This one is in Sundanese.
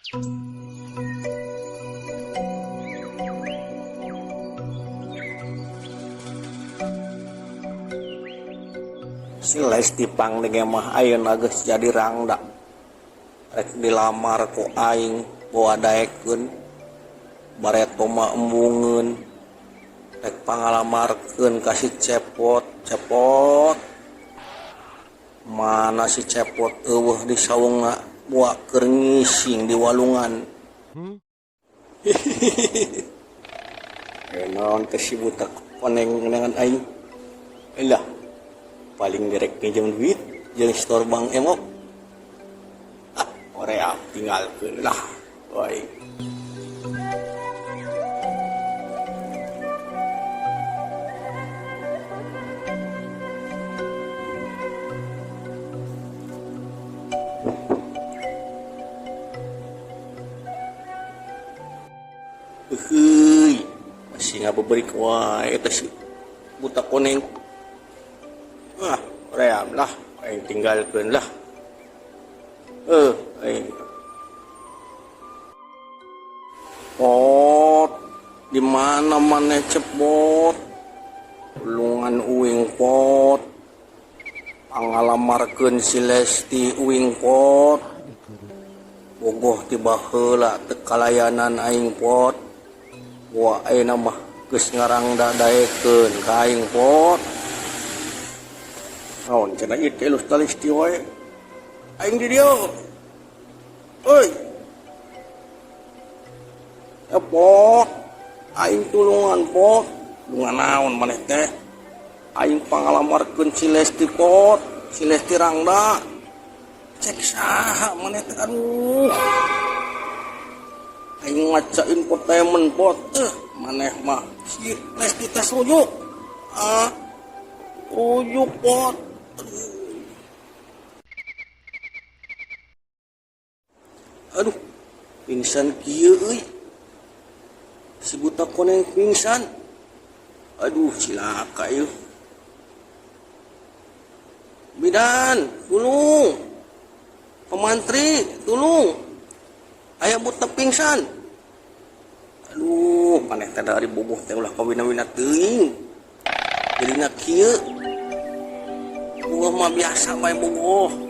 Si Lesti pangling mah ayeuna geus jadi rangda. Rek dilamar ku aing boa daekeun. Bareto mah embungeun. Rek pangalamarkeun ka si Cepot, Cepot. Mana si Cepot eueuh di saungna boa keur ngising di walungan. Naon teh si buta koneng dengan aing. Elah, paling direk pinjam duit jeung store bank emok. Ah, orea tinggalkeun lah. Oi. Heuy, masih ngabeberik wae eta si buta koneng. Ah, ream lah, aing tinggalkeun lah. Aing. Pot, di mana maneh Cepot? Tulungan uing pot. Pangalamarkeun si Lesti uing pot. Bogoh ti baheula teu kalayanan aing pot. Wah, ayeuna mah geus ngarangda daekeun ka aing pot. Naon cenah ieu teh elus Lesti wae. Aing di dieu. Euy. Ya pot. Aing tulungan pot. Tulungan naon maneh teh? Aing pangalamarkeun si Lesti pot, si Lesti rangda. Cek saha maneh teh aduh. Aing maca infotainment pot. Maneh mah si Lesti teh rujuk. Ah, rujuk pot. Aduh, pingsan kieu euy. Si buta koneng pingsan. Aduh, cilaka ieu. Bidan, tulung. Pemantri, tulung. Aya buta pingsan. Aduh, maneh teh dari boboh teh ulah kawina-wina teuing. Jadina kieu. Bogoh mah biasa bae bogoh.